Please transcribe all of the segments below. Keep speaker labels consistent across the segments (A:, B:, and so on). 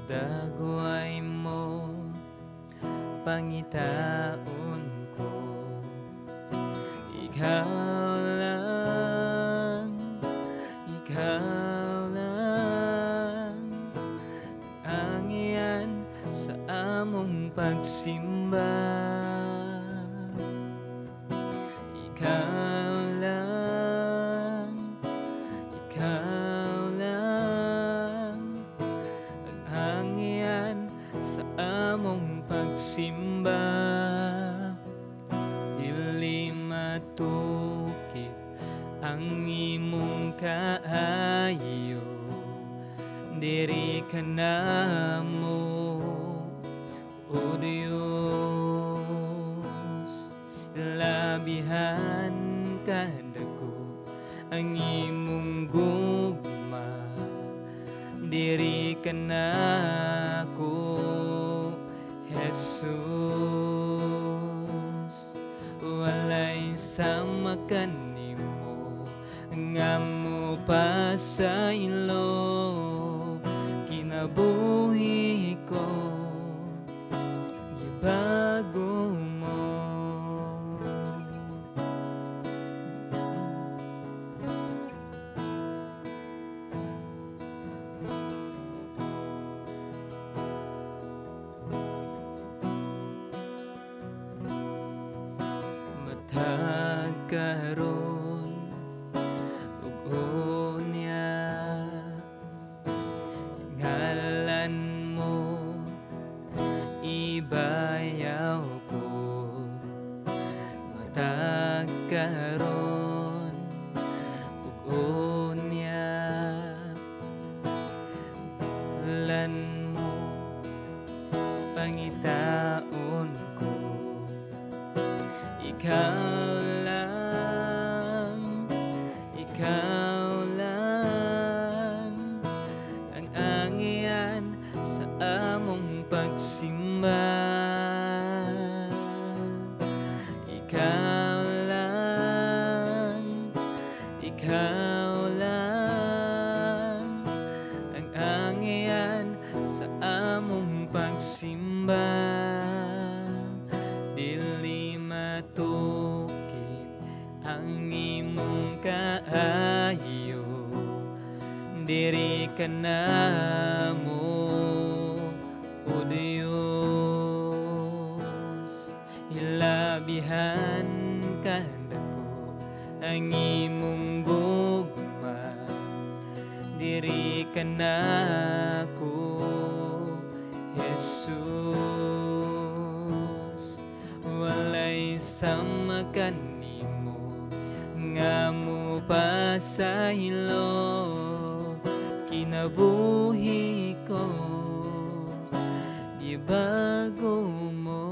A: Dagway mo, pangitaon ko. Ikaw lang, ikaw lang ang iyan sa among pagsimba. Ikaw lang, ikaw lang ang iyan sa among pagsimba. Dili matukip ang imong kaayo, diri ka namo, O Dios. Labihan kadako ang imong gugma, diri ka nako, Jesus. Walay sama kanimo nga mo pasaylo, kinabuhi ko gibago mo. Matag karon ug unya, ngalan mo ibayaw ko. Matag karon ug unya, ngalan mo pangitaon ko. Ikaw lang, ikaw lang ang angian sa among pagsimba. Ikaw lang, ikaw lang ang angian sa among pagsimba. Dili matukip ang imong kaayo, diri ka namo, O Dios. Hilabihan kadako ang imong gugma, diri ka nako, Jesus. Walay sama kanimo nga mo pasaylo, kinabuhi ko gibago mo.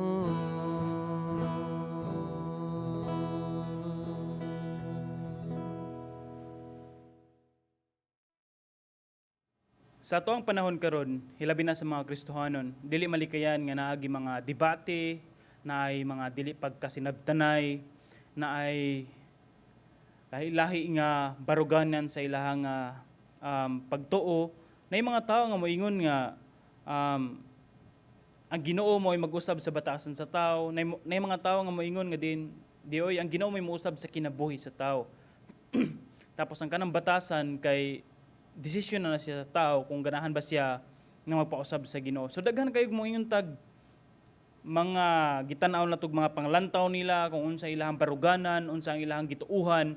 B: Sa ato ang panahon karon, hilabi na sa mga Kristohanon, dili malikayan nga naagi mga debate, naay mga dili pagkasinabtanay, naay lahi-lahi nga baruganan sa ilahang pagtuo, naay mga tawo nga moingon nga ang Ginoo mo ay mag-usab sa batasan sa tao, naay mga tawo nga moingon nga din di oy ang Ginoo mo mousab sa kinabuhi sa tao. Tapos ang kanang batasan kay desisyon na siya sa tao kung ganahan ba siya nga magpausab sa Ginoo. So daghan kayo moingon tag mga gitan-aw na tog mga panglantaw nila kung unsa ilahang baruganan, unsa ang ilahang gituuhan.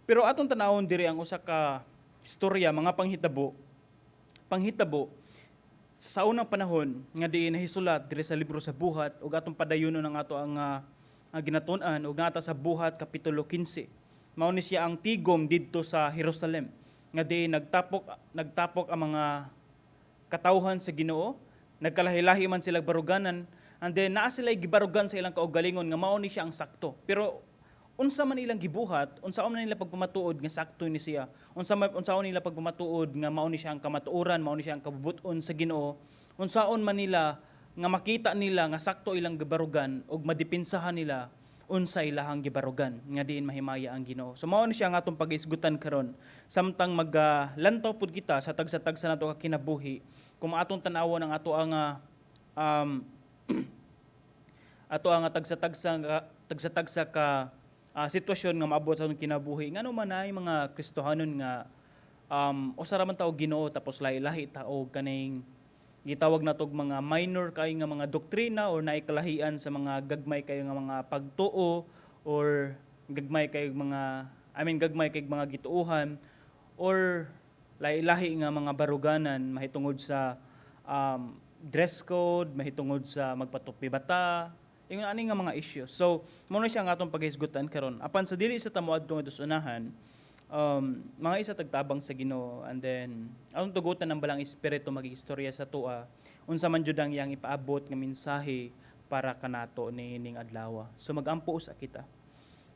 B: Pero atong tan-awon diri ang usa ka istorya, mga panghitabo. Panghitabo sa unang panahon nga diin nahisulat diri sa libro sa Buhat, ug atong padayonon ang ato ang ginatun-an ug nata sa Buhat kapitulo 15. Mao ni siya ang tigom didto sa Jerusalem nga diin nagtapok ang mga katawhan sa Ginoo, nagkalahi-lahi man sila baruganan, and then naa sila gibarugan sa ilang kaugalingon nga mao ni siya ang sakto. Pero unsa man ilang gibuhat, unsa man nila pagpamatuod nga sakto ni siya, unsaon nila pagpamatuod nga mao ni siya ang kamatuoran, mao ni siya ang kabubut-on sa Ginoo, unsaon man nila nga makita nila nga sakto ilang gibarugan ug madipinsahan nila, Unsa ilahang gibarugan nga diin mahimaya ang Ginoo? So mao ni siya ang atong pag-isgutan karon samtang maglantaw pud kita sa tagsa-tagsa nato ka kinabuhi, kung atong tan-awon ang ato ang tagsa-tagsa ka sitwasyon nga maabot sa atong kinabuhi. Ngano man ay mga Kristohanon nga usa ra man ta og Ginoo, tapos lahi-lahi ta og kaning gitawag natog mga minor kay nga mga doktrina or naikalahian sa mga gagmay kayo nga mga pagtuo or gagmay kayo mga, I mean, gagmay kay mga gituohan or lahi-lahi nga mga baruganan mahitungod sa dress code, mahitungod sa magpatupi bata, ingon ani nga mga issues? So, mao na siya ang atong paghisgutan karon. Apan sa dili sa ta moadto nga unahan, mga isa tagtabang sa Ginoo and then atong tugutan ng Balaang Espiritu mag-istorya sa atoa unsa man jud ang iyang ipaabot nga mensahe para kanato niining adlaw. So magampo usa kita.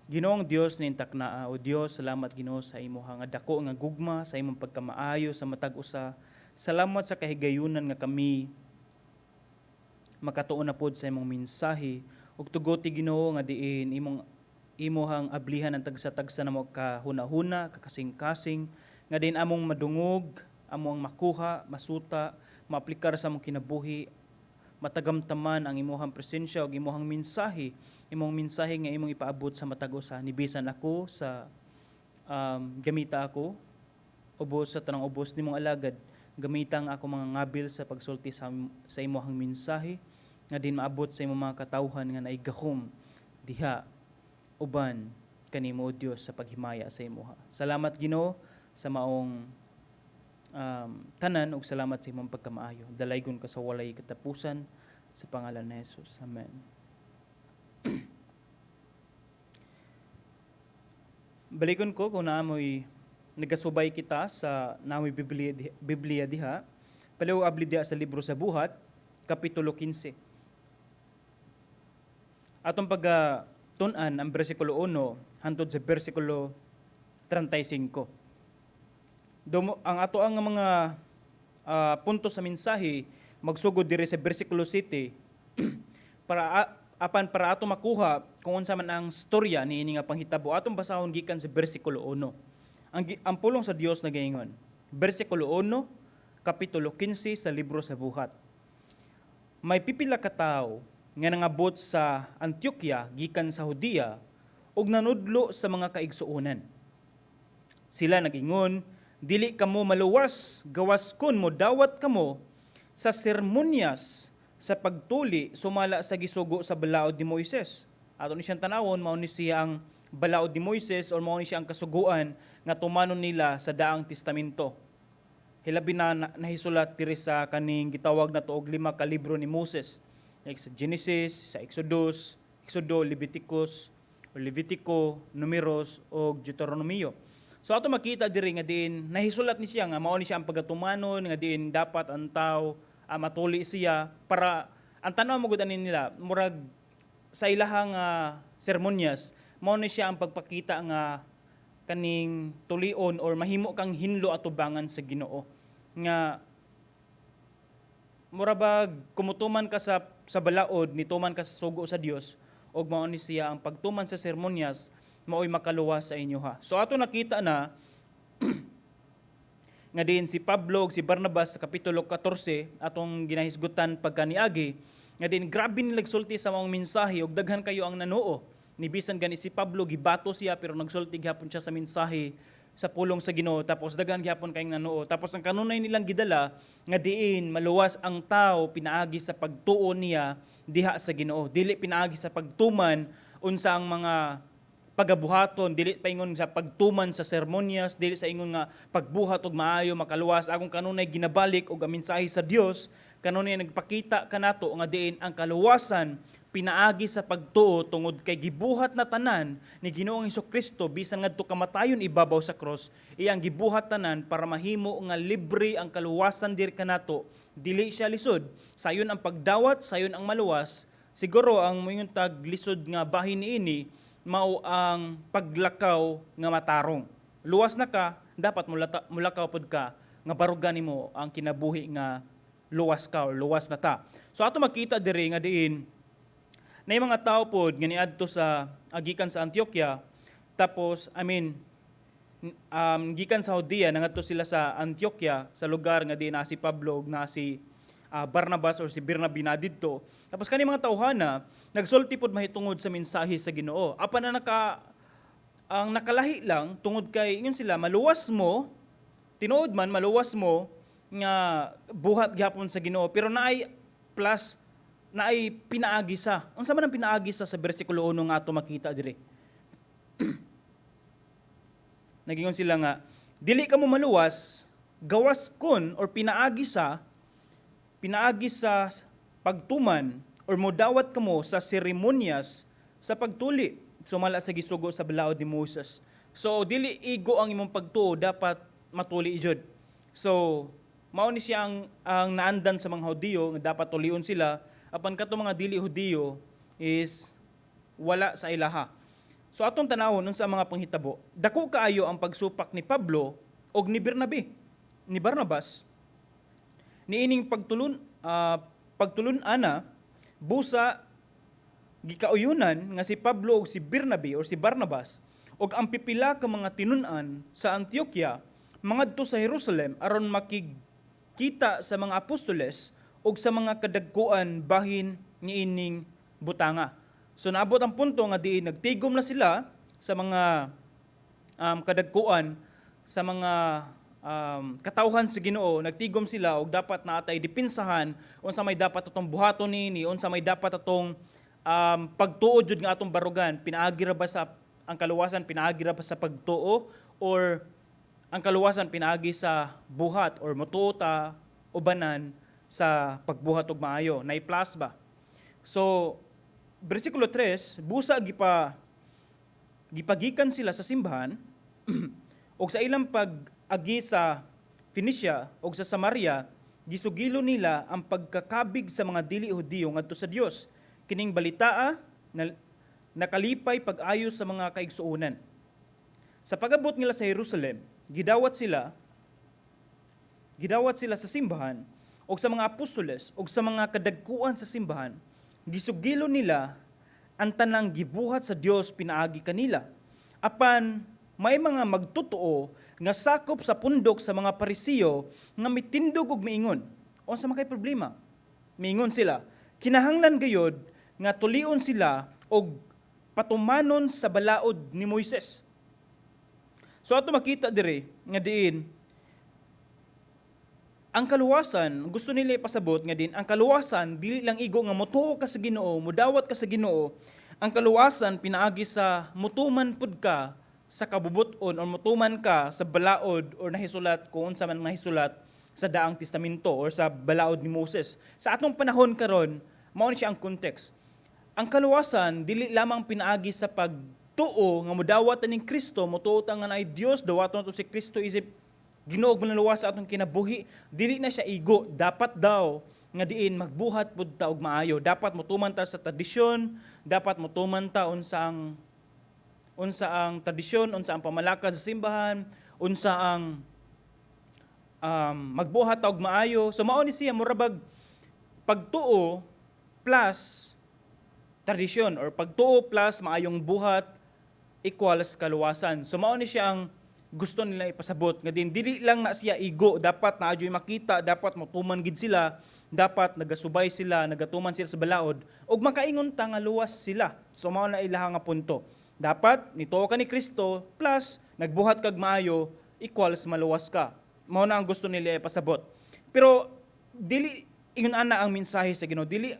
B: Ginoong Dios ning taknaa, o Dios, salamat, Ginoo, sa imuha nga dako nga gugma, sa imong pagkamaayo sa matag usa. Salamat sa kahigayunan nga kami makatuon na pod sa imong mensahe ug tuguti, Ginoo, nga diin imong imuhang ablihan ang tagsa-tagsa namo ka huna-huna, kakasing-kasing, nga diin among madungog, among makuha, masuta, maaplikar sa among kinabuhi, matagamtaman ang imuhang presensya ug imuhang mensahe, imong mensahe nga imong ipaabot sa matag usa. Ni bisan ako sa gamita ako ubos sa tanang ubos nimong alagad, gamita ang ako mga ngabil sa pagsulti sa imuhang mensahe nga din maabot sa imong mga katawhan nga naigahom diha uban kanimo, O Dios, sa paghimaya sa imuha. Salamat, Ginoo, sa maong tanan ug salamat sa imong pagkamaayo. Dalaygon ka sa walay katapusan sa pangalan ni Jesus. Amen. Balikon ko kung naamoy nagasubay kita sa naamoy Biblia diha. Paliw abli diha sa libro sa Buhat, Kapitulo 15. Atong pagka tun-an ang bersikulo 1 hantod sa bersikulo 35. Ang ato ang mga punto sa mensahe magsugod diri sa bersikulo 7 para apan para ato makuha kung unsa man ang storya niini nga panghitabo, atong basahon gikan sa bersikulo 1. Ang pulong sa Dios nagaingon. Bersikulo 1, kapitulo 15 sa libro sa Buhat. May pipila ka tawo nga nangabot sa Antioquia gikan sa Judea ug nanudlo sa mga kaigsuonan. Sila nagingon, "Dili kamo maluwas gawas kun modawat kamo sa seremonyas sa pagtuli sumala sa gisugo sa balaod ni Moises." Ato ni siyang tanawon, mao ni siya ang balaod ni Moises or mao ni siya ang kasuguan nga tumanon nila sa Daang Testamento. Hilabi na nahisulat diri sa kaning gitawag na tuog lima ka libro ni Moses. Like sa Genesis, sa Exodus, Exodo, Leviticus, o Levitico, Numeros o Deuteronomio. So ato makita diri nga diin nahisulat ni siya nga mao ni siya ang pagatumanon nga diin dapat ang tao matuli siya para ang tan-aw mo gud ani nila, murag sa ilahang seremonyas, mao ni siya ang pagpakita nga kaning tulion or mahimo kang hinlo atubangan sa Ginoo, nga mura bag kumutuman ka sa balaod, nituman ka sa sugo sa Dios ug mao ni siya ang pagtuman sa seremonyas mao'y makaluwas sa inyo ha. So ato nakita na nga diin si Pablo ug si Barnabas sa kapitulo 14 atong ginahisgutan pagkaniagi nga diin grabe nila nagsulti sa maong mensahe ug daghan kayo ang nanuo. Ni bisan gani si Pablo gibato siya, pero nagsulti gihapon siya sa mensahe sa pulong sa Ginoo, tapos daghan gihapon kayong nanuo. Tapos ang kanunay nilang gidala nga diin maluwas ang tao pinaagi sa pagtuo niya diha sa Ginoo, dili pinaagi sa pagtuman unsa ang mga pagabuhaton, dili paingon sa pagtuman sa seremonyas, dili sa ingon nga pagbuhat og maayo makaluwas. Akong kanunay ginabalik og ang mensahe sa Dios kanunay nagpakita kanato nga diin ang kaluwasan pinaagi sa pagtuo tungod kay gibuhat na tanan ni Ginoong Kristo bisan ngadto kamatayon ibabaw sa cross. Iyang gibuhat tanan para mahimo nga libre ang kaluwasan diri kanato. Dili siya lisod, sayon ang pagdawat, sayon ang maluwas. Siguro ang moingon tag lisod nga bahin niini mao ang paglakaw nga matarong. Luwas na ka, dapat mulakaw pod ka nga barugan nimo ang kinabuhi nga luwas ka or luwas na ta. So ato makita diri nga diin Nay mga tao pod nga niadto sa gikan sa Antioquia, tapos, I mean, gikan sa Judea nangadto sila sa Antioquia, sa lugar nga di na si Pablo ug na si Barnabas or si Bernabe na didto. Tapos kani mga tawhana nagsulti pod mahitungod sa mensahe sa Ginoo. Apan na naka ang nakalahi lang tungod kay ingon sila, maluwas mo, tinuod man maluwas mo nga buhat gihapon sa Ginoo, pero naay plus, naay pinaagi sa. Unsa man ang pinaagi sa bersikulo 1 nga ato makita diri? Nagingon sila nga dili ka mo maluwas gawas kun or pinaagi sa pagtuman or modawat kamo sa seremonyas sa pagtuli sumala sa gisugo sa balaod ni Moses. So dili igo ang imong pagtuo, dapat matuli jud. So mao ni siya ang naandan sa mga Hudiyo nga dapat tulion sila, apan kato mga dili Hudiyo is wala sa ilaha. So atong tanawon unsa ang mga panghitabo. Dako kaayo ang pagsupak ni Pablo og ni Bernabe, ni Barnabas niining pagtulun ana, busa gikauyunan nga si Pablo ug si Bernabe or si Barnabas ug ang pipila ka mga tinun-an sa Antioquia mangadto sa Jerusalem aron makigkita sa mga apostoles ug sa mga kadagkuan bahin niining butanga. So naabot ang punto nga diin nagtigom na sila sa mga kadagkuan, sa mga katawhan sa Ginoo, nagtigom sila og dapat na atay dipinsahan unsa may dapat atong buhaton nini, unsa may dapat atong pagtuo jud nga atong barugan, pinaagi ra ba sa ang kaluwasan, pinaagi ra ba sa pagtuo or ang kaluwasan pinaagi sa buhat or motuo ta ubanan sa pagbuhat og maayo, nay plus ba? So bersikulo 3, busa gipagikan sila sa simbahan og sa ilang pag-agi sa Phoenicia og sa Samaria, gisugilo nila ang pagkakabig sa mga dili Hudiyo ngadto sa Dios. Kining balitaa na nakalipay pag-ayo sa mga kaigsuonan. Sa pag-abot nila sa Jerusalem, gidawat sila sa simbahan og sa mga apostoles og sa mga kadagkuan sa simbahan. Gisugilo nila ang tanang gibuhat sa Dios pinaagi kanila. Apan may mga magtutoo nga sakop sa pundok sa mga Parisiyo nga mitindog og miingon. Unsa man kay problema? Miingon sila, kinahanglan gayod nga tulion sila og patumanon sa balaod ni Moises. So ato makita diri nga diin ang kaluwasan, gusto nila ipasabot nga din, ang kaluwasan dili lang igo nga motuo ka sa Ginoo, mudawat ka sa Ginoo. Ang kaluwasan pinaagi sa mutuman pud ka sa kabubuton o mutuman ka sa balaod or nahisulat, kung unsa man nahisulat sa Daang Testamento or sa balaod ni Moses. Sa atong panahon karon, mao ni siya ang context. Ang kaluwasan dili lamang pinaagi sa pagtuo nga modawat ning Kristo, motuo ta nga naay Dios, dawaton nato si Kristo isip Ginoo ug Manluluwas sa atong kinabuhi. Dili na siya igo. Dapat daw nga diin magbuhat pud ta og maayo. Dapat motuman ta sa tradisyon, dapat motuman ta unsa ang tradisyon, unsa ang pamalakad sa simbahan, unsa ang magbuhat ta og maayo. So mao ni siya, murabag pagtuo plus tradisyon or pagtuo plus maayong buhat equals kaluwasan. So mao ni siya ang gusto nila ipasabot nga din dili lang na siya igo, dapat na adyo'y makita, dapat motuman gid sila, dapat nagasubay sila, nagatuman sila sa balaod ug makaingon ta nga luwas sila. So mao na ilaha nga punto. Dapat nituo ka ni Kristo plus nagbuhat kag maayo equals maluwas ka. Mao na ang gusto nila ipasabot. Pero dili ingon ana ang mensahe sa Ginoo. Dili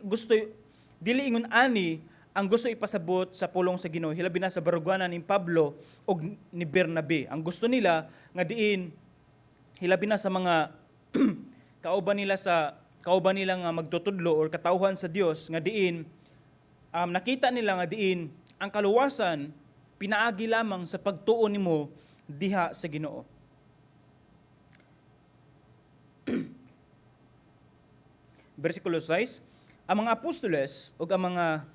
B: ingon ani ang gusto ipasabot sa pulong sa Ginoo, hilabi na sa baruganan ni Pablo ug ni Bernabe. Ang gusto nila nga diin, hilabi na sa mga kauban nila nga magtutudlo or katawhan sa Dios, nga diin nakita nila nga diin ang kaluwasan pinaagi lamang sa pagtuo nimo diha sa Ginoo. Versikulo 6, ang mga apostoles ug ang mga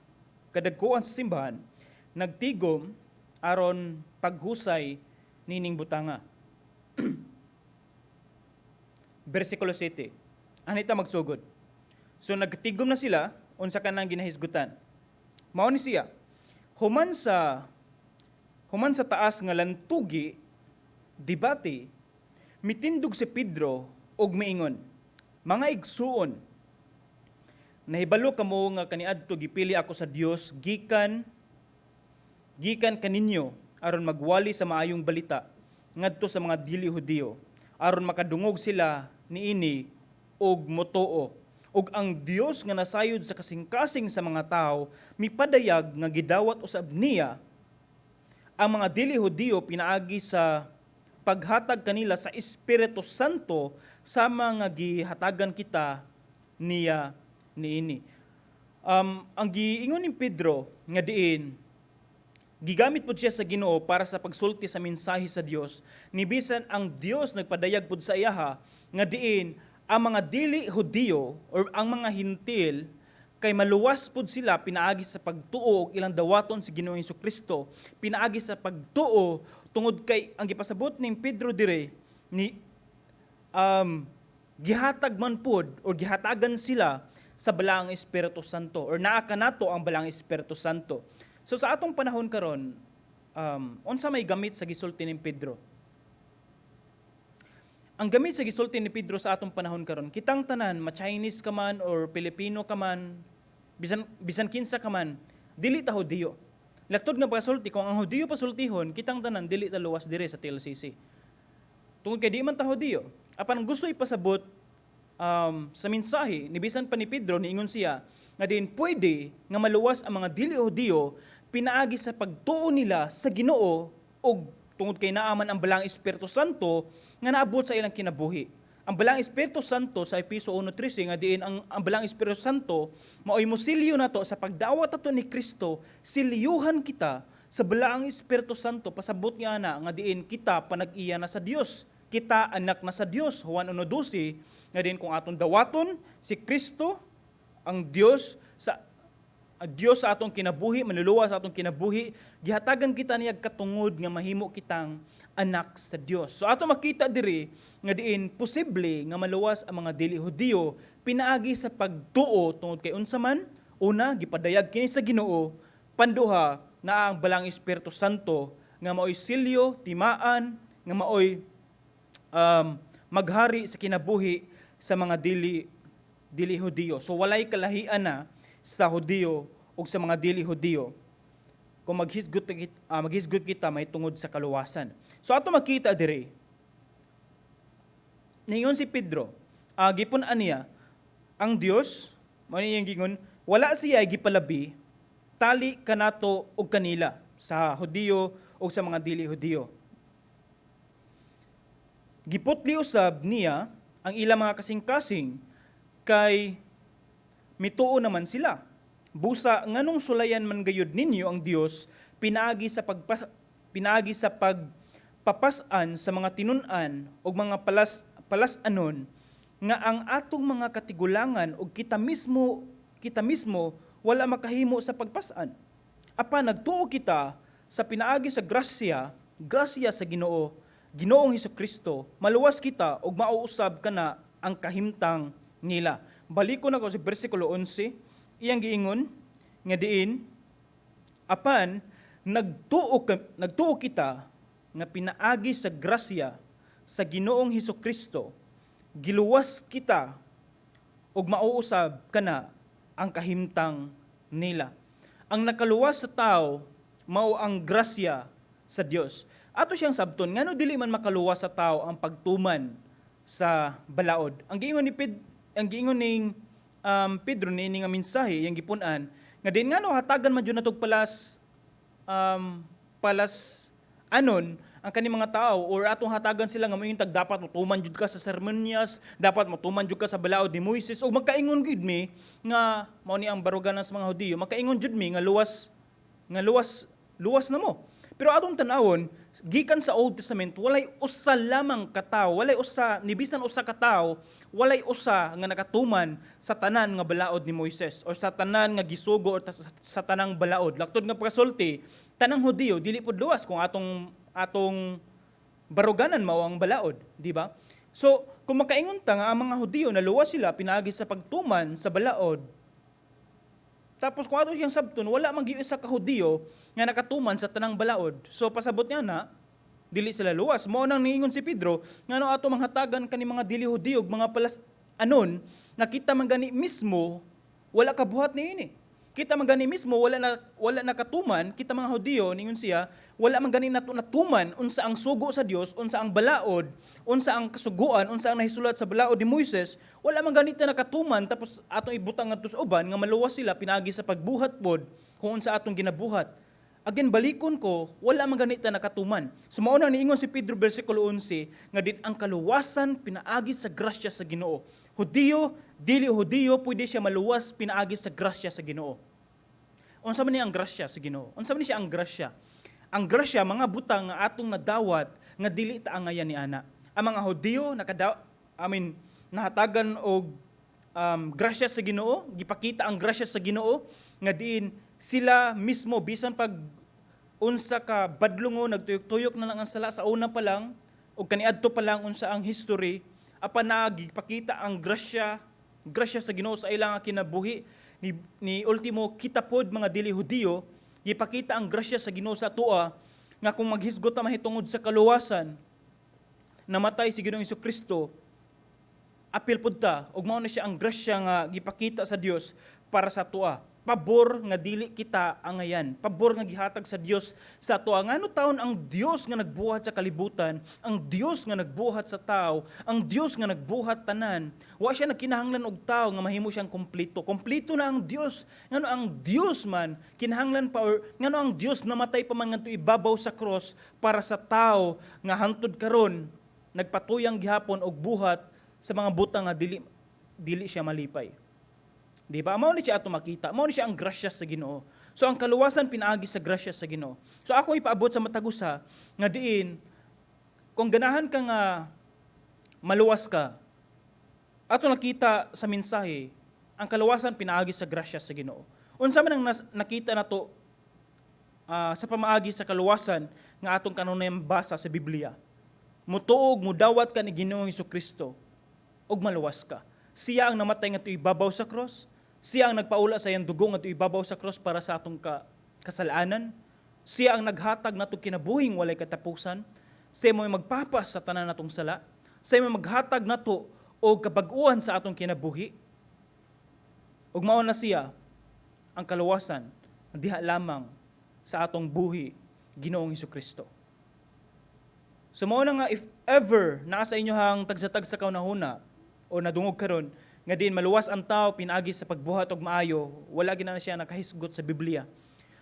B: kadagkuan sa simbahan nagtigom aron paghusay nining butanga. Versikulo 7. Anita magsugod. So nagtigom na sila, unsa kanang ginahisgutan. Mao ni siya. Human sa taas nga lantugi, debate, mitindog si Pedro og miingon, "Mga igsuon, nahibalo kamo nga kaniadto gipili ako sa Dios gikan gikan kaninyo aron magwali sa maayong balita ngadto sa mga dili Hudiyo aron makadungog sila niini og motuo. Ug ang Dios nga nasayod sa kasing-kasing sa mga tawo mipadayag nga gidawat usab niya ang mga dili Hudiyo pinaagi sa paghatag kanila sa Espiritu Santo sama nga gihatagan kita niya niini." Ang giingon ni Pedro nga diin gigamit pud siya sa Ginoo para sa pagsulti sa mensahe sa Dios, ni bisan ang Dios nagpadayag pud sa iyaha nga diin ang mga dili Hudiyo or ang mga Hintil kay maluwas pud sila pinaagi sa pagtuo og ilang dawaton si Ginoong Kristo, pinaagi sa pagtuo, tungod kay ang gipasabot ning Pedro dire ni gihatag man pud or gihatagan sila sa Balaang Espiritu Santo or naa kanato ang Balaang Espiritu Santo. So sa atong panahon karon, unsa may gamit sa gisulti ni Pedro? Ang gamit sa gisulti ni Pedro sa atong panahon karon, kitang tanan, ma-Chinese ka man or Pilipino ka man, bisan bisan kinsa ka man, dili ta Hudiyo. Laktod nga pagkasulti, kung ang Hudiyo pasultihon, kitang tanan dili ta luwas dire sa TLCC. Tungod kay di man ta Hudiyo. Apan ang gusto ipasabot sa mensahe ni bisan pa ni Pedro, niingon siya nga din pwede nga maluwas ang mga dili Hudiyo pinaagi sa pagtuo nila sa Ginoo og tungod kay naa man ang Balaang Espiritu Santo nga naabot sa ilang kinabuhi. Ang Balaang Espiritu Santo sa Epeso 1:13 nga diin ang Balaang Espiritu Santo maoy mosilyo nato sa pagdawat ato ni Kristo, silyuhan kita sa Balaang Espiritu Santo, pasabot nga na nga diin kita panag-iya na sa Dios. Kita anak na sa Dios. Juan 1:12 nga diin kung atong dawaton si Kristo, ang Dios sa ang Dios sa atong kinabuhi, manluluwas sa atong kinabuhi, gihatagan kita niya katungod nga mahimo kitang anak sa Dios. So ato makita diri nga diin posible nga maluwas ang mga dili Hudiyo pinaagi sa pagtuo, tungod kay unsa man, una, gipadayag kini sa Ginoo, panduha, naa ang Balaang Espiritu Santo nga maoy silyo, timaan, nga maoy maghari sa kinabuhi sa mga dili dili Hudiyo. So walay kalahian na sa Hudiyo ug sa mga dili Hudiyo kung maghisgot kita may tungod sa kaluwasan. So ato makita diri, ningon si Pedro, gipun-an niya ang Dios, mao ni iyang gingon, wala siya gipalabi tali kanato og kanila, sa Hudiyo o sa mga dili Hudiyo. Giputli usab niya ang ilang mga kasing-kasing kay mituo naman sila. Busa nganong sulayan man gayud ninyo ang Dios pinaagi sa pagpapas-an sa mga tinun-an ug mga palas-anon nga ang atong mga katigulangan ug kita mismo wala makahimo sa pagpas-an? Apan nagtuo kita sa pinaagi sa grasya, grasya sa Ginoo, Ginoong Kristo, maluwas kita ug mauusab kana ang kahimtang nila. Baliko na ko sa bersikulo 11, iyang giingon nga diin apan nagtuo kita nga pinaagi sa grasya sa Ginoong Hesus Kristo giluwas kita ug mauusab kana ang kahimtang nila. Ang nakaluwas sa tao mao ang grasya sa Dios. Ato siyang sabton, ngano dili man makaluwas sa tao ang pagtuman sa balaod? Ang giingon ning Pedro niini nga mensahe, iyang gipun-an nga din ngano hatagan man jud natog palas anon ang kani mga tao or atong hatagan sila nga moingon tag dapat motuman jud ka sa seremonyas, dapat motuman jud ka sa balaod ni Moises, ug magkaingon gyud mi nga mao ni ang baruganan sa mga Hudiyo, magkaingon jud mi nga luwas luwas na mo. Pero atong tan-awon, gikan sa Old Testament, walay usa lamang katawo, walay usa ni bisan usa ka tawo, walay usa nga nakatuman sa tanan nga balaod ni Moises or sa tanan nga gisugo or sa tanang balaod. Laktod nga pagkasulti, tanang Hudiyo dili pud luwas kung atong atong baruganan mao ang balaod, di ba? So, kung makaingon ta nga ang mga Hudiyo naluwas sila pinaagi sa pagtuman sa balaod, Tapos kung ato siyang sabton, wala man gyud isa ka Hudiyo nga nakatuman sa tanang balaod. So pasabot niya na dili sila luwas. Mao nang niingon si Pedro ngano ato manghatagan kani mga dili Hudiyo og mga palas-anon, nakita man gani mismo wala kabuhat niini. Kita man gani mismo wala nakatuman kita mga Hudiyo. Ningon siya, wala man gani nato natuman unsa ang sugo sa Dios, unsa ang balaod, unsa ang kasuguan, unsa ang nahisulat sa balaod ni Moises. Wala man gani ta nakatuman, tapos atong ibutang ngadto sa uban nga maluwas sila pinaagi sa pagbuhat pod kung unsa atong ginabuhat. Again, balikon ko, wala man gani ta nakatuman. So mao nang niingon si Pedro, versikulo 11, nga din ang kaluwasan pinaagi sa grasya sa Ginoo. Hudiyo, dili Hudiyo, pwede siya maluwas pinaagi sa grasya sa Ginoo. Unsa man ni ang grasya sa Ginoo? Unsa man ni siya ang grasya? Ang grasya, mga butang nga atong nadawat nga dili ta angayan ni ana. Ang mga Hudiyo nakada, I mean, nahatagan og grasya sa Ginoo, gipakita ang grasya sa Ginoo nga diin sila mismo, bisan pag unsa ka badlongo, nagtuyok-tuyok na lang ang sala sa una pa lang ug kaniadto pa lang unsa ang history, apan nagipakita ang grasya grasya sa Ginoo sa ilang kinabuhi. Ni ultimo, kita pod mga dili Hudiyo, gipakita ang grasya sa Ginoo sa atoa nga kung maghisgot ta mahitungod sa kaluwasan, namatay si Ginoong Kristo, apil pud ta, ug mao na siya ang grasya nga gipakita sa Dios para sa atoa, pabor nga dili kita angayan, pabor nga gihatag sa Dios sa atoa. Ngano taon ang Dios nga nagbuhat sa kalibutan, ang Dios nga nagbuhat sa tao, ang Dios nga nagbuhat tanan, wa siya nagkinahanglan og tao nga mahimo siyang kompleto? Kompleto na ang Dios. Ngano ang Dios man kinahanglan pa, or ngano ang Dios namatay pa man ngadto ibabaw sa cross para sa tao nga hantod karon nagpatuyang gihapon og buhat sa mga butang nga dili dili siya malipay? Di ba? Mao ni siya ato makita. Mao ni siya ang grasya sa Ginoo. So ang kaluwasan pinaagi sa grasya sa Ginoo. So ako ipaabot sa matag usa nga diin kung ganahan ka nga maluwas ka, ato nakita sa mensahe, ang kaluwasan pinaagi sa grasya sa Ginoo. Unsa man ang nakita nato sa pamaagi sa kaluwasan nga atong kanunayang basa sa Biblia? Mutuog, mudawat ka ni Ginoong Kristo ug maluwas ka. Siya ang namatay nga ibabaw sa cross. Siya ang nagpaula sa iyang dugo nga ibabaw sa cross para sa atong kasalanan. Siya ang naghatag natong kinabuhing walay katapusan. Siya mo'y magpapas sa tanan natong sala. Siya mo'y maghatag nato og kabag-uhan sa atong kinabuhi. Ug mao na siya ang kaluwasan diha lamang sa atong buhi, Ginoong Kristo. So mao na nga if ever naa sa inyohang tagsa-tagsa kahunahuna o nadungog karon nga din maluwas ang tao pinaagi sa pagbuhat og maayo, wala gina na siya nakahisgot sa Biblia.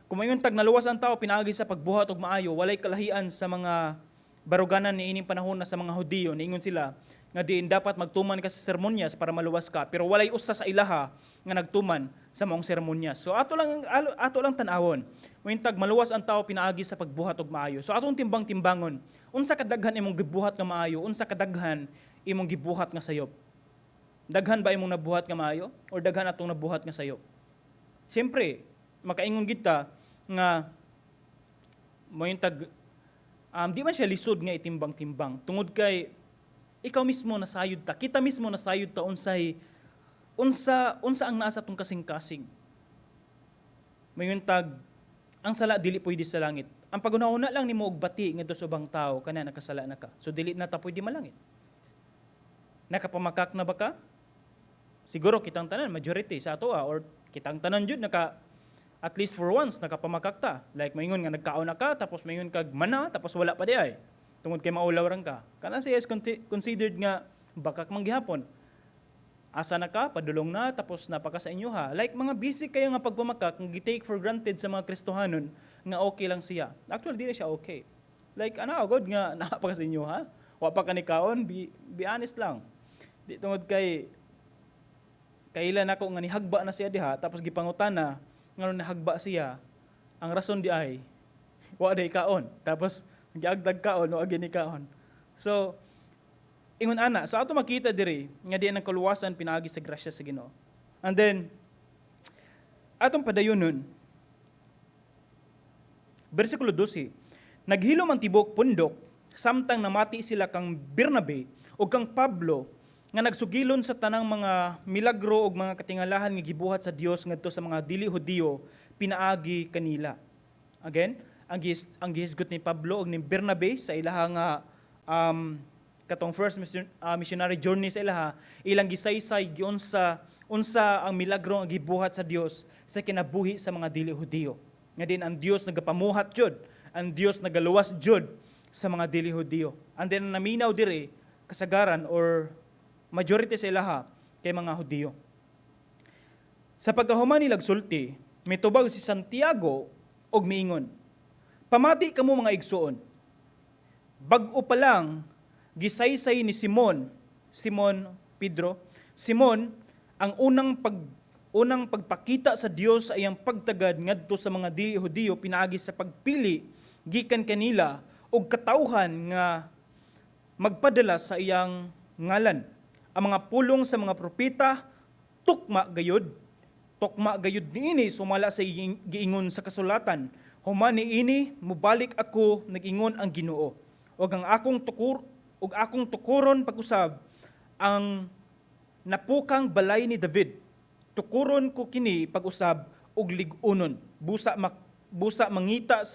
B: Kung moingon tag naluwas ang tao pinaagi sa pagbuhat og maayo, walay kalahian sa mga baruganan ni ining panahon na sa mga Hudiyo. Niingon sila nga diin dapat magtuman ka sa seremonyas para maluwas ka, pero walay usa sa ilaha nga nagtuman sa maong seremonyas. So ato lang tan-awon. Moingon tag maluwas ang tao pinaagi sa pagbuhat og maayo. So atong timbang-timbangon, unsa kadaghan imong gibuhat nga maayo, unsa kadaghan imong gibuhat nga sayop? Daghan ba imong nabuhat nga maayo or daghan atong nabuhat nga sayop? Siyempre, makaingon kita nga moingon tag di man siya lisod nga itimbang-timbang tungod kay ikaw mismo nasayod ta, kita mismo nasayod ta unsay unsa unsa ang naa sa atong kasing-kasing. Moingon tag ang sala dili pwede sa langit. Ang paghunahuna lang nimo og bati ngadto sa ubang tao, kana nakasala na ka. So dili na ta pwede malangit. Nakapamakak na ba ka? Siguro kitang tanan, majority sa ato or kitang tanan jud naka at least for once nakapamakak ta. Like maingon nga nagkaon na ka, tapos maingon kag mana, tapos wala pa di ay. Tungod kay maulaw rang ka. Kana siya is considered nga bakak man gihapon. Asa na ka, padulong na, tapos napaka sa inyo ha. Like mga basic kayo nga pagpamakak, nga gi-take for granted sa mga Kristohanon, nga okay lang siya. Actually, di na siya okay. Like, ano, good nga, naa pa ka sa inyo ha. Wa pa ka ni kaon, be honest lang. Di tungod kay, kailan ako nga nihagba na siya diha, tapos gipangutana, nga nihagba siya, ang rason di ay, wa day kaon. Tapos, giagdag kaon, wa gini kaon. So, ingon ana. So ato makita diri nga di ang kaluwasan pinaagi sa grasya sa Ginoo. And then atong padayonon. Bersikulo 12. Naghilom ang tibok pundok samtang namati sila kang Bernabe o kang Pablo. Nga nagsugilon sa tanang mga milagro ug mga katingalahan nga gibuhat sa Dios ngadto sa mga dili Hudiyo pinaagi kanila. Again, ang gihisgot ni Pablo ug ni Bernabe sa ilaha nga katong first missionary journey sa ilaha, ilang gisaysay giunsa unsa ang milagro nga gibuhat sa Dios sa kinabuhi sa mga dili Hudiyo. Nga din ang Dios nagapamuhat jud, ang Dios nagaluwas jud sa mga dili Hudiyo. And then naminaw dire kasagaran or majority sa ilaha kay mga Hudiyo. Sa pagkahuman nilag sulti, mitubag si Santiago og miingon, "Pamati kamo, mga igsuon. Bag-o pa lang gisaysay ni Simon, Simon Pedro, Simon ang unang pagpakita sa Dios sa iyang pagtagad ngadto sa mga dili Hudiyo pinaagi sa pagpili gikan kanila og katawhan nga magpadala sa iyang ngalan. Ang mga pulong sa mga propeta tukma gayud. Tukma gayud niini sumala sa giingon sa kasulatan. Human niini mubalik ako, nag-ingon ang Ginoo. Ug akong tukuron pag-usab ang napukang balay ni David. Tukuron ko kini pag-usab ug lig-unon. Busa mangita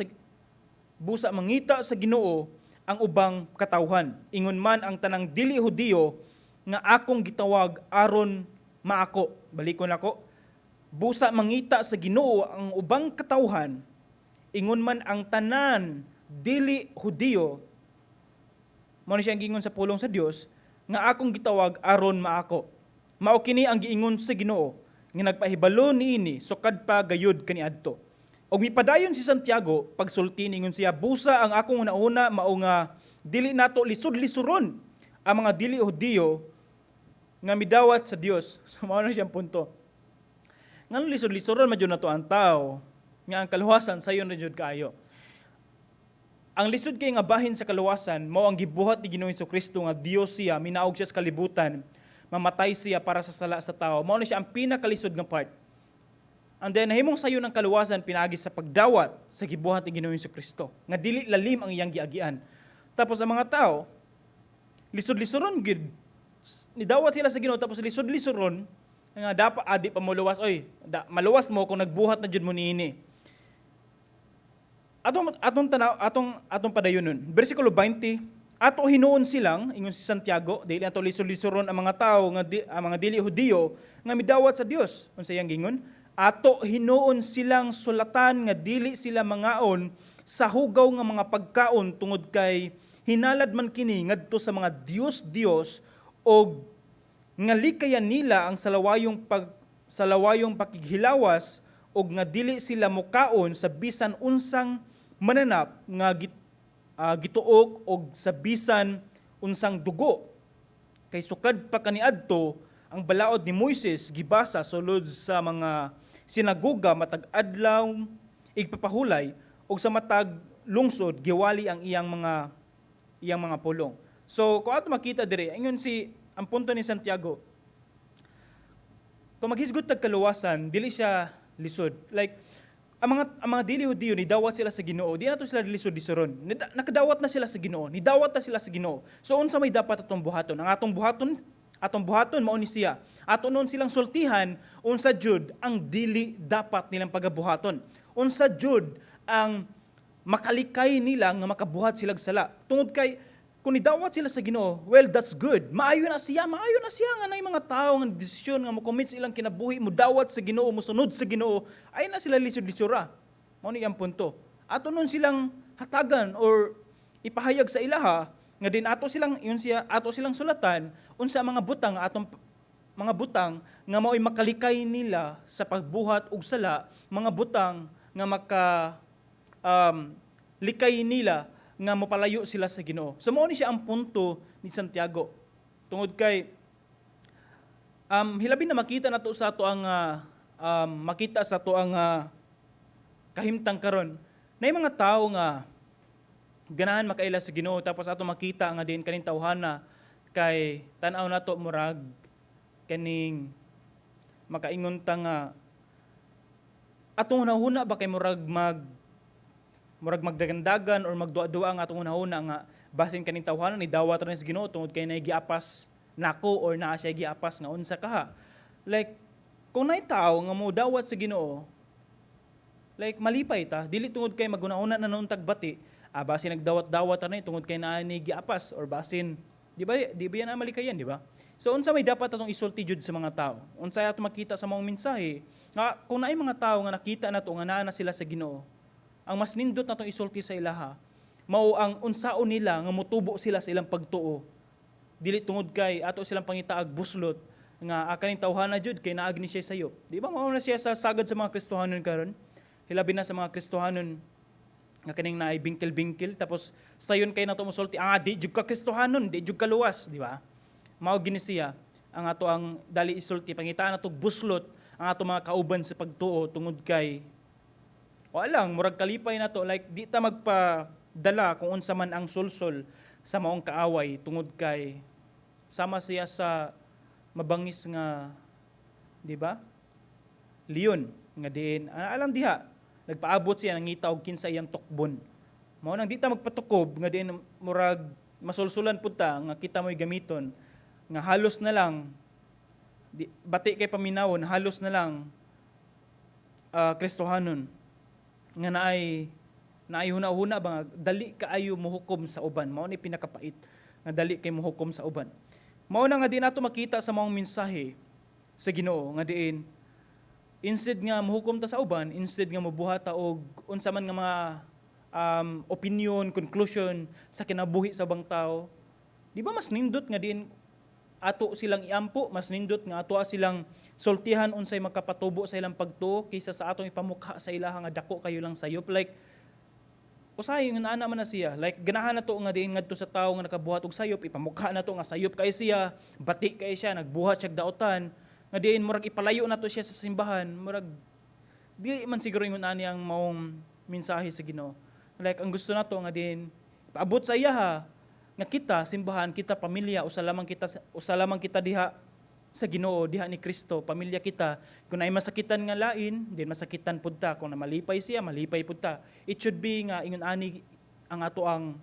B: sa Ginoo ang ubang katawhan. Ingon man ang tanang dili Hudiyo nga akong gitawag aron maako." Balikon ako. "Busa mangita sa Ginoo ang ubang katawhan, ingon man ang tanan dili Hudiyo," mao ni siya ang giingon sa pulong sa Dios, "nga akong gitawag aron maako. Mao kini ang giingon sa Ginoo nga nagpahibalo niini sukad pa gayud kaniadto." Og mipadayon si Santiago pagsulti, ningon siya, "Busa ang akong hunahuna mao nga dili nato lisod-lisuron ang mga dili Hudiyo nga midawat sa Dios." So mao na siyang punto. Nganong lisod-lisuron man jud nato ang tao nga ang kaluwasan sayon ra jud kaayo? Ang lisod kay nga bahin sa kaluwasan mao ang gibuhat ni Ginoong Kristo nga Dios siya, minaog siya sa kalibutan, mamatay siya para sa sala sa tao. Mao na siya ang pinakalisod nga part. And then nahimong sayo ng kaluwasan pinaagi sa pagdawat sa gibuhat ni Ginoong Kristo nga dili lalim ang iyang giagian. Tapos ang mga tao lisod-lisuron gid, nidawat sila sa Ginoo tapos lisod-lisuron nga dapat adi pa mo luwas, oy da, maluwas mo kung nagbuhat na jud mo niini. Atong tanaw, atong padayonon. Bersikulo 20, "Ato hinuon silang," ingon si Santiago, "dili ato lisod-lisuron ang mga tao nga ang mga dili Hudiyo nga midawat sa Dios." Unsa iyang gingon? "Ato hinuon silang sulatan nga dili sila mangaon sa hugaw nga mga pagkaon tungod kay hinalad man kini ngadto sa mga dios-dios og nga likayan nila ang salawayong pakighilawas og nga dili sila mukaon sa bisan unsang mananap nga gituok og sa bisan unsang dugo. Kay sukad pa kaniadto ang balaod ni Moises gibasa sulod sa mga sinagoga matag Adlaw Igpapahulay ug sa matag lungsod giwali ang iyang mga pulong." So kung ato makita dire, ingon si ang punto ni Santiago, kung maghisgot tag kaluwasan, dili siya lisod. Like ang mga dili Hudiyo ni dawat sila sa Ginoo, di nato sila lisod-lisuron. Nakadawat na sila sa Ginoo, nidawat na sila sa Ginoo. So unsa may dapat atong buhaton? Ang atong buhaton mao ni siya. Ato noon silang sultihan unsa jud ang dili dapat nilang pagabuhaton. Unsa jud ang makalikay nila nga makabuhat sila sala. Tungod kay kung nidawat sila sa Ginoo, well, that's good. Maayo na siya nga nay mga tao nga desisyon nga mo-commit sa ilang kinabuhi, mo dawat sa Ginoo, mosunod sa Ginoo, ay na sila lisod-lisura. Mao ni ang punto. Ato nun silang hatagan or ipahayag sa ilaha nga din ato silang yun siya ato silang sulatan unsa ang mga butang atong mga butang nga mao'y makalikay nila sa pagbuhat og sala, mga butang nga maka likay nila nga mapalayo sila sa Ginoo. So mao ni siya ang punto ni Santiago. Tungod kay hilabi na makita nato sa ato ang makita sa ato ang kahimtang karon na mga tao nga ganahan makaila sa Ginoo, tapos ato makita nga din kaning tawhana kay tan-aw nato murag kaning makaingon ta nga atong hunahuna ba kay murag magdagandagan or magduwa-duwa ang atong hunahuna nga basin kaning tawhana ni dawat ra ni sa Ginoo tungod kay naay giapas. nako or naa siya giapas nga unsa kaha. Like kung naay tao nga mo dawat sa Ginoo, like malipay ta, dili tungod kay maguna-una na nuon tagbati, basin nagdawat-dawat ani tungod kay naa ni giapas or basin, di ba, di ba yan ang malikayan, di ba? So unsa may dapat atong isulti jud sa mga tao? Unsa ato makita sa maong mensahe? Nga kung naay mga tao nga nakita nato nga naa na sila sa Ginoo, ang mas nindot natong isulti sa ilaha mao ang unsaon nila nga motubo sila sa ilang pagtuo. Dili tungod kay ato silang pangitaag buslot nga kaning tawhana jud kay naag ni siya sayop. Di ba mao na siya sa sagad sa mga Kristohanon karon? Hilabi na sa mga Kristohanon nga kaning naay bingkil-bingkil, tapos sayon kay nato mosulti, "Ah, di jud ka Kristohanon, di jud ka luwas," di ba? Mao gini siya ang ato ang dali isulti, pangitaan nato buslot ang ato mga kauban sa pagtuo tungod kay wala lang murag kalipay nato. Like di ta magpadala kung unsa man ang sulsol sa maong kaaway tungod kay sama siya sa mabangis nga, di ba, leon nga diin alam diha nagpaabot siya, nangita og kinsa iyang tukbon. Mao nang di ta magpatukob nga diin murag masulsulan pud ta nga kita mo'y gamiton nga halos na lang di, bati kay paminawon, halos na lang Kristohanon nga naay naay huna-huna ba nga dali kaayo mohukom sa uban. Mao ni pinakapait nga dali kay mohukom sa uban. Mao na nga di nato makita sa maong mensahe sa Ginoo nga diin instead nga mohukom ta sa uban, instead nga mobuhat ta og unsa man nga mga opinion, conclusion sa kinabuhi sa ubang tao, di ba mas nindot nga diin ato silang iampo, mas nindot nga ato silang sultihan unsay makapatubo sa ilang pagtuo kaysa sa atong ipamukha sa ilaha nga dako kayo lang sayop? Like usahay nga ana man na siya. Like ganahan na to nga diin ngadto sa tawo nga nakabuhat og sayop, ipamukha na to nga sayop kay siya, bati kay siya, nagbuhat siya daotan, nga diin murag ipalayo na to siya sa simbahan, murag dili man siguro ingon ani ang maong mensahe sa Ginoo. Like ang gusto nato nga diin ipaabot sa iyaha nga kita simbahan, kita pamilya, usa lamang kita diha sa Ginoo, diha ni Kristo, pamilya kita. Kung naay masakitan nga lain, din masakitan pud ta. Kung na malipay siya, malipay pud ta. It should be nga ingon ani ang ato ang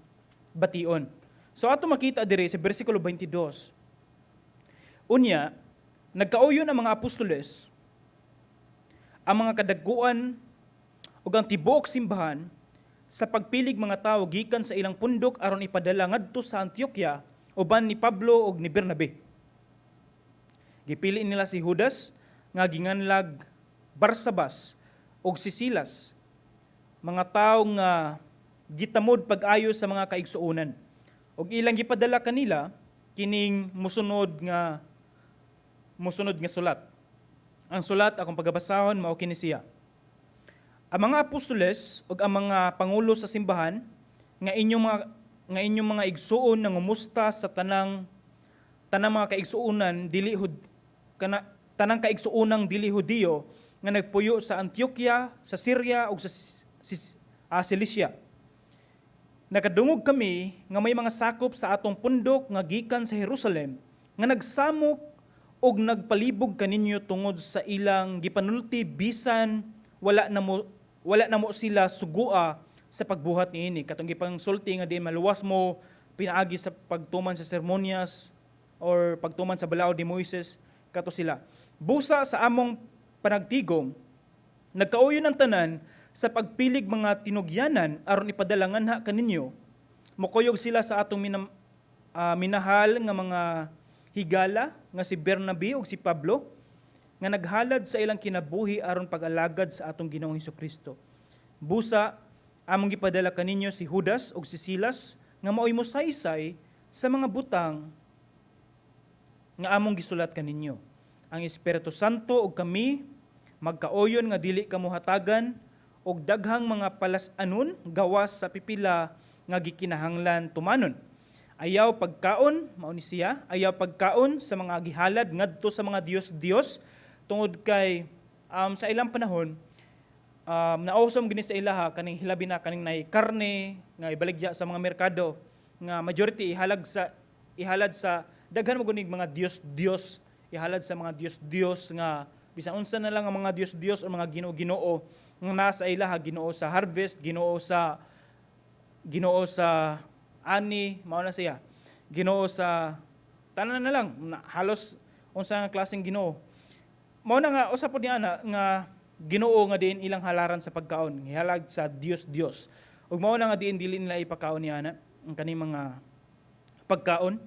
B: bation. So ato makita diri sa bersikulo 22. Unya, nagkauyon ang mga apostoles, ang mga kadaguan ug ang tibuok simbahan sa pagpilig mga tawo gikan sa ilang pundok aron ipadala ngadto sa Antioquia uban ni Pablo ug ni Bernabe. Gipili nila si Judas nga ginganlag Barsabas ug si Silas, mga tawo nga gitamod pag-ayo sa mga kaigsuonan. Ug ilang gipadala kanila kining musunod nga sulat. Ang sulat akong pagabasahon mao kini siya. Ang mga apostoles ug ang mga pangulo sa simbahan nga inyong mga igsuon nangumusta sa tanang tanang mga kaigsuonan dili hud kana tanang kaigsuonang dili Hudiyo nga nagpuyo sa Antioquia, sa Syria ug sa Cilicia. Nakadungog kami nga may mga sakop sa atong pundok nga gikan sa Jerusalem nga nagsamok og nagpalibog kaninyo tungod sa ilang gipanulti bisan wala na mo sila sugua sa pagbuhat niini. Katong gipangsulti nga di maluwas mo pinaagi sa pagtuman sa seremonyas or pagtuman sa balaod ni Moises, kato sila. Busa sa among panagtigom, nagkauyon ang tanan sa pagpilig mga tinugyanan aron ipadala nganha kaninyo. Mokuyog sila sa atong minahal nga mga higala nga si Bernabe ug si Pablo nga naghalad sa ilang kinabuhi aron pag-alagad sa atong Ginoong Kristo. Busa among gipadala kaninyo si Judas ug si Silas nga maoy mosaysay sa mga butang nga among gisulat kaninyo. Ang Espiritu Santo ug kami magkaoyon nga dili kamo hatagan og daghang mga palas-anon gawas sa pipila nga gikinahanglan tumanon. Ayaw pagkaon, mao ni siya, ayaw pagkaon sa mga gihalad ngadto sa mga dios-dios tungod kay sa ilang panahon nausom gini sa ilaha kaning hilabi na kaning nay karne nga ibaligya sa mga merkado nga majority ihalad sa daghan mo gunig mga dios-dios, ihalad sa mga dios-dios nga bisan unsa na lang ang mga dios-dios o mga Ginoo-Ginoo nga nasa ilaha, Ginoo sa harvest, Ginoo sa ani, mao na siya. Ginoo sa Tanan na lang na, halos unsa nga klaseng Ginoo. Mao na nga usa pod ni ana nga Ginoo nga diin ilang halaran sa pagkaon, gihalag sa Dios Dios. Ug mao na nga diin dili nila ipakaon ni ana ang kaning mga pagkaon.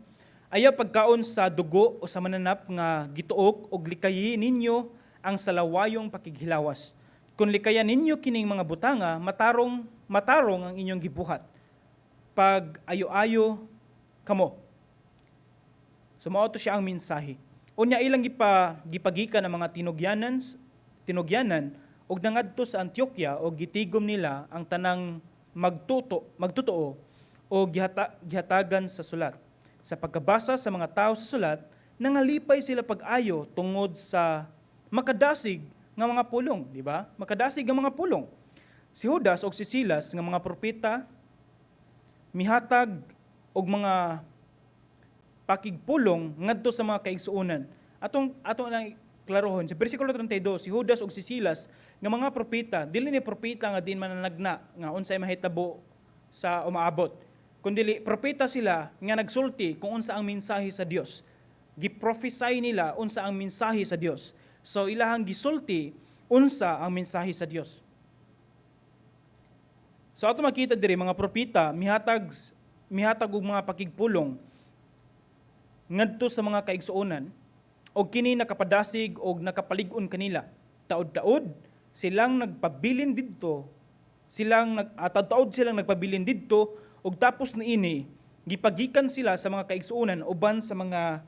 B: Ayaw pagkaon sa dugo o sa mananap nga gituok og likayi ninyo ang salawayong pakighilawas. Kung likayan ninyo kining mga butanga, matarong matarong ang inyong gibuhat. Pag ayo-ayo kamo. So mao to siya ang mensahe. Unya ilang gipagikan ang mga tinugyanan og nangadto sa Antioquia og gitigom nila ang tanang magtotoo o gihatagan sa sulat. Sa pagkabasa sa mga tao sa sulat, nangalipay sila pag-ayo tungod sa makadasig nga mga pulong, di ba? Makadasig nga mga pulong. Si Judas og si Silas nga mga propeta mihatag og mga pakigpulong ngadto sa mga kaigsuonan. Atong ato lang klarohon sa bersikulo 32, si Judas ug si Silas nga mga propeta, dili ni propeta nga diin mananagna nga unsay mahitabo sa umaabot. Kundi propeta sila nga nagsulti kung unsa ang mensahe sa Dios. Gi-prophesy nila unsa ang mensahe sa Dios. So ilahang gisulti unsa ang mensahe sa Dios. So ato makita diri, mga propeta mihatag og mga pakigpulong ngadto sa mga kaigsuonan og kini nakapadasig og nakapalig-on kanila. Taod-taod silang nagpabilin didto silang nag taod silang nagpabilin didto og tapos niini gipagikan sila sa mga kaigsuonan uban sa mga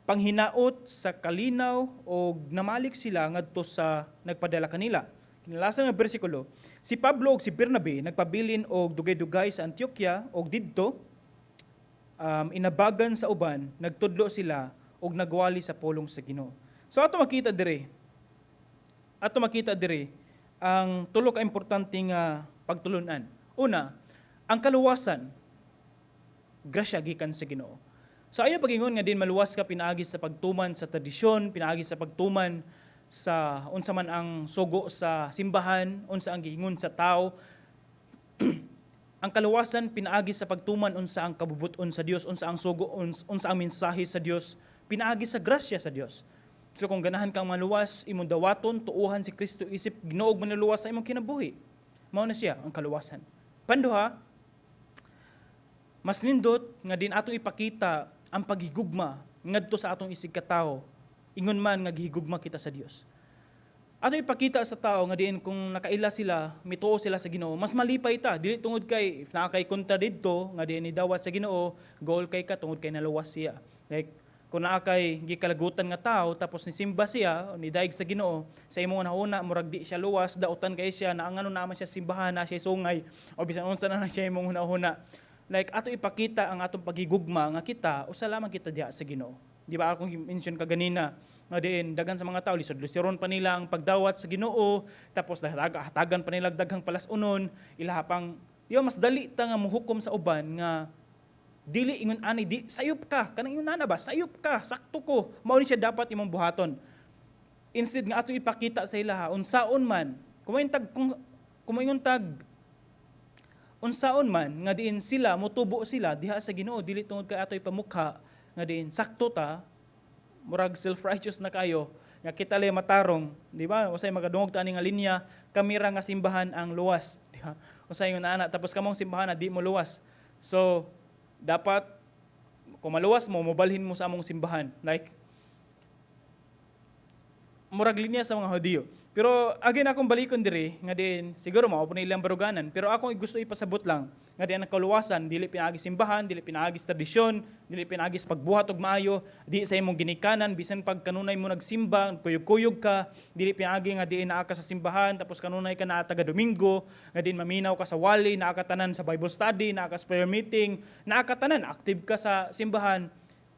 B: panghinaot sa kalinaw og namalik sila ngadto sa nagpadala kanila. Kinalasan nga bersikulo, si Pablo ug si Bernabe nagpabilin og dugay-dugay sa Antioquia og didto inabagan sa uban, nagtudlo sila og nagwali sa pulong sa Ginoo. So ato makita diri ang tulo ka importante nga pagtulunan. Una, ang kaluwasan grasya gikan sa Ginoo. So ayaw pagingon nga diin maluwas ka pinaagi sa pagtuman sa tradisyon, pinaagi sa pagtuman sa unsa man ang sugo sa simbahan, unsa ang giingon sa tao. Ang kaluwasan pinaagi sa pagtuman unsa ang kabubut-on sa Dios, unsa ang sugo, unsa ang mensahe sa Dios, pinaagi sa grasya sa Dios. So kung ganahan kang maluwas, imong dawaton, tuuhan si Kristo isip Ginoo ug manuluwas sa imong kinabuhi. Mao na siya ang kaluwasan. Panduha, mas nindot nga diin atong ipakita ang paghigugma ngadto sa atong isig katawo ingon man nga gihigugma kita sa Dios. Ato ipakita sa tao nga diin kung nakaila sila, mituo sila sa Ginoo, mas malipay ta dili tungod kay if naa kay kontra didto nga diin nidawat sa Ginoo, goal kay ka tungod kay naluwas siya. Like kung naa kay gikalagutan nga tao tapos nisimba siya, nidaig sa Ginoo, sa imong una murag di siya luwas, dautan kay siya, na ang ano naman siya simbahan, na siya sungay o bisan unsa na na siya imong hunahuna. Like ato ipakita ang atong paghigugma nga kita usa lamang kita diha sa Ginoo. Di ba akong mention kaganina nga diin daghan sa mga tao lisod-lisoron pa nila ang pagdawat sa Ginoo, tapos hatagan pa nila daghang palas-unon ilaha pang, di ba, mas dali ta nga mohukom sa uban nga dili ingon ani, di sayop ka kanang ingon ana ba, sayop ka, sakto ko, mao ni siya dapat imong buhaton, instead nga ato ipakita sa ilaha unsaon man kung tag unsaon man nga diin sila motubo sila diha sa Ginoo, dili tungod kay ato ipamukha nga diin sakto ta, murag self-righteous na kayo nga kita lay matarong, di ba? Usay magadungog ta ani nga linya, kami ra nga simbahan ang luwas, di ba? Usay nga ana, tapos kamong simbahan na di mo luwas, so dapat kung maluwas mo, mobalhin mo sa among simbahan. Like murag linya sa mga Hudiyo. Pero again, akong balikon diri nga diin siguro mao po na ilang baruganan, pero akong gusto ipasabot lang nga diin ang kaluwasan dili pinaagi simbahan, dili pinaagi sa tradisyon, dili pinaagi sa pagbuhat og maayo, di sa imong ginikanan, bisan pag kanunay mo nagsimba, kuyog-kuyog ka, dili pinaagi nga diin naa ka sa simbahan tapos kanunay ka naa taga Domingo, nga diin maminaw ka sa wali, naa ka tanan sa Bible study, naa ka sa prayer meeting, naa ka tanan, active ka sa simbahan.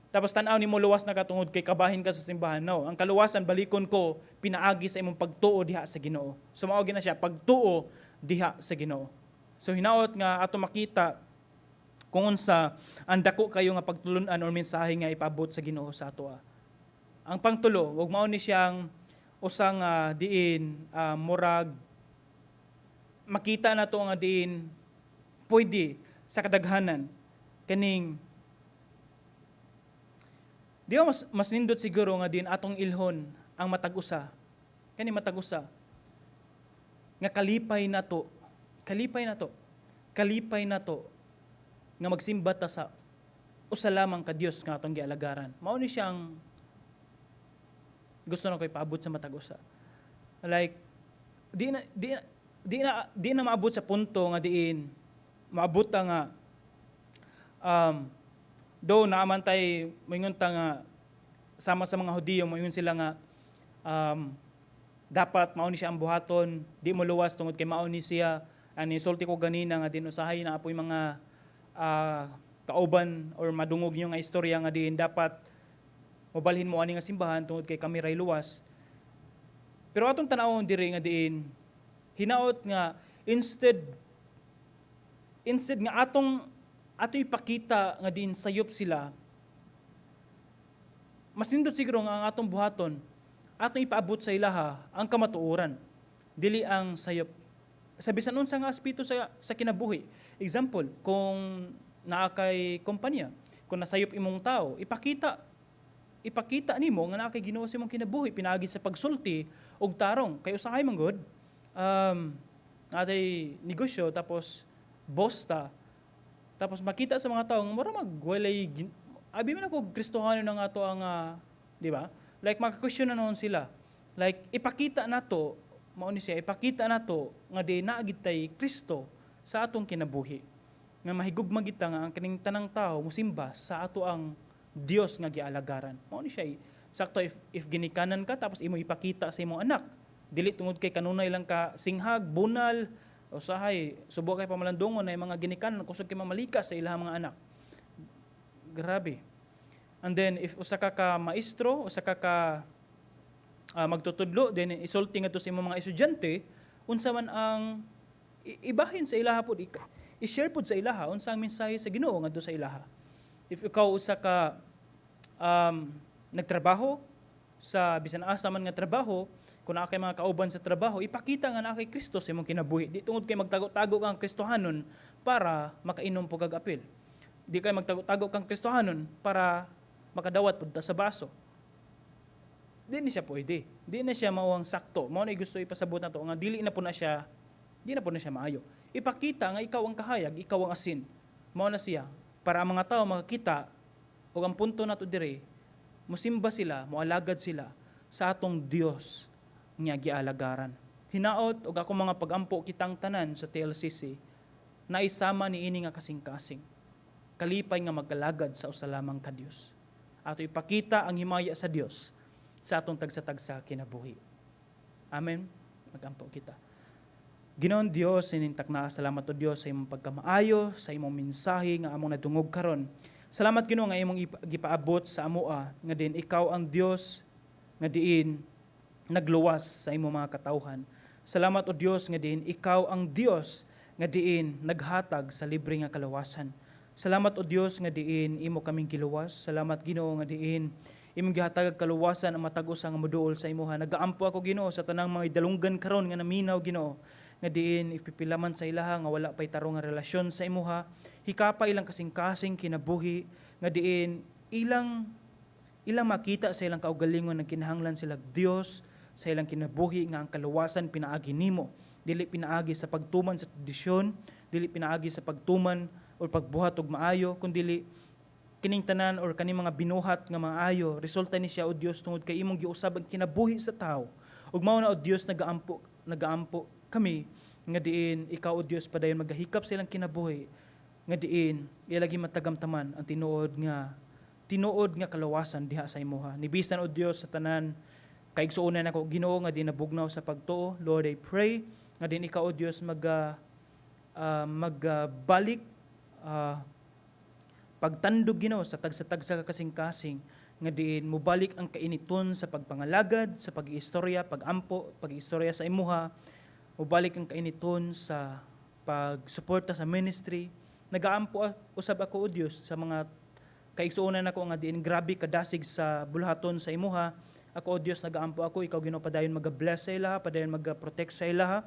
B: Tapos tan-aw nimo luwas na ka tungod kay kabahin ka sa simbahan. No, ang kaluwasan, balikon ko, pinaagi sa imong pagtuo diha sa Ginoo. So mao na siya, pagtuo diha sa Ginoo. So hinaot nga ato makita kung unsa ang dako kayo nga pagtulunan or mensahe nga ipabot sa Ginoo sa ato. Ang pangtulo, wag mao ni siyang usang diin murag makita na to nga diin pwede sa kadaghanan kaning Di ba mas nindot siguro nga din atong ilhon ang matag usa? Kani matag usa nga kalipay nato, kalipay nato, kalipay nato nga magsimba ta sa usa lamang ka Dios nga atong gialagaran. Mao ni siya ang gusto nako ipaabot sa matag usa. Like di na maabot sa punto nga diin maabot ta nga do naaman tay moingon ta nga sama sa mga Hudiyo, moingon sila nga dapat mao ni siya ang buhaton, di mo luwas tungod kay mao ni siya. Ani sulti ko ganina nga din usahay na apoy mga kauban or madungog niyo nga istorya nga diin dapat mobalhin mo ani nga simbahan tungod kay kami ray luwas. Pero atong tan-awon diri nga diin hinaot nga instead nga atong ato ipakita nga diin sayop sila, mas nindot siguro nga ang atong buhaton, atong ipaabot sa ilaha ang kamatuoran, dili ang sayop sa bisan unsa nga aspeto sa kinabuhi. Example, kung naa kay kompanya, kung nasayop imong tao, ipakita nimo nga naa kay Ginoo sa imong kinabuhi pinaagi sa pagsulti og tarong. Kay usahay man gud atay negosyo, tapos boss ta, tapos makita sa mga tao nga mura mag walay abi man ako Kristohano na nga to ang di ba? Like maka-question na noon sila. Like ipakita nato, mao ni siya, ipakita nato nga di naa gid tay Kristo sa atong kinabuhi, nga mahigugma kita nga ang kining tanang tao musimba sa ato ang Dios nga gialagaran. Mao ni siya sakto. If ginikanan ka, tapos imo ipakita sa imong anak, dili tungod kay kanunay lang ka singhag, bunal. Usahay subo kay pamalandungon na mga ginikanan kusog kay mamalika sa ilang mga anak. Grabe. And then if usa ka ka maestro, usa ka ka magtutudlo, then isulti ngadto sa imong mga estudyante unsa man ang ibahin sa ilaha pod, i-share pod sa ilaha unsa ang mensahe sa Ginoo ngadto sa ilaha. If ikaw usa ka nagtrabaho sa bisan asa man nga trabaho, kung naa kay mga kauban sa trabaho, ipakita nga naa kay Kristo sa imong kinabuhi. Di tungod kay magtago-tago kang Kristohanon para makainom po kag apil. Di kay magtago-tago kang Kristohanon para makadawat pud ta sa baso. Di ni siya pwede. Di na siya mao ang sakto. Mao na gusto ipasabot nato nga dili na po na siya, di na po na siya maayo. Ipakita nga ikaw ang kahayag, ikaw ang asin. Mao na siya para ang mga tao makakita og ang punto nato dire, musimba sila, moalagad sila sa atong Dios nga gialagaran. Hinaot og ako mga pagampo, kitang tanan sa TLCC na isama ni ini nga kasing-kasing. Kalipay nga magalagad sa usa lamang ka Dios. Ato ipakita ang himaya sa Dios sa atong tagsa-tagsa kinabuhi. Amen. Magampo kita. Ginoon Dios, sinintak na salamat o Dios sa imong pagkamaayo, sa imong mensahe nga among nadungog karon. Salamat, Ginoo, nga imong gipaabot sa amoa nga din ikaw ang Dios nga diin nagluwas sa imong mga katawhan. Salamat, o Dios, nga diin ikaw ang Dios nga diin naghatag sa libre nga kaluwasan. Salamat, o Dios, nga diin imo kaming giluwas. Salamat, Ginoo, nga diin imong gihatag ang kaluwasan ang matag usa nga moduol sa imuha. Nagaampo ako, Ginoo, sa tanang mga idalunggan karon nga naminaw, Ginoo, nga diin ipipilaman sa ilaha nga wala pay tarong nga relasyon sa imuha. Hikapa ilang kasing-kasing kinabuhi nga diin ilang makita sa ilang kaugalingon ng kinahanglan sila Dios sa ilang kinabuhi, nga ang kaluwasan pinaagi nimo, dili pinaagi sa pagtuman sa tradisyon, dili pinaagi sa pagtuman or pagbuhat og maayo, kundili kining tanan or kaning mga binuhat nga maayo, resulta ni siya, o Dios, tungod kay imong giusab ang kinabuhi sa tao. Ug mao na, o Dios, nagaampo kami nga diin ikaw, o Dios, padayon magahikap sa ilang kinabuhi nga diin ilagi matagamtaman ang tinuod nga kaluwasan diha sa imuha. Ni bisan, o Dios, sa tanan kaigsuonan nako, Ginoo, nga di nabugnaw sa pagtuo, Lord, I pray nga din ikaw, o Dios, magbalik pagtandog, Ginoo, sa tagsa-tagsa ka kasing-kasing nga diin mobalik ang kainiton sa pagpangalagad, sa pag-iistorya, pag-ampo, pag-iistorya sa imuha, mobalik ang kainiton sa pagsuporta sa ministry. Nagaampo usab ako, o Dios, sa mga kaigsuonan nako nga diin grabe kadasig sa bulhaton sa imuha. Ako, o Dios, nagaampo ako, ikaw, Ginoo, padayon maga-bless sa ilaha, padayon maga-protect sa ilaha.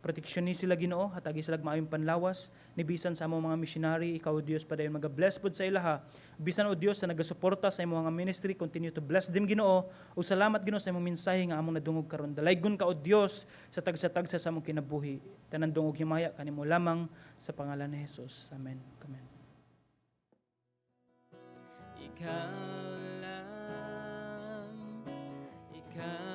B: Proteksyon ni sila, Ginoo, hatagi sila maayong panlawas ni bisan sa among mga missionary. Ikaw, O Dios, padayon maga-bless pud sa ilaha. Bisan, O Dios, sa nagasuporta sa imong mga ministry, continue to bless them, Ginoo. Ug salamat, Ginoo, sa imong mensahe nga among nadungog karon. Dalaygon ka, O Dios, sa tagsa-tagsa sa among kinabuhi. Tanan dungog, himaya kanimo lamang, sa pangalan ni Jesus. Amen. Amen.
A: Ikaw lang, ikaw.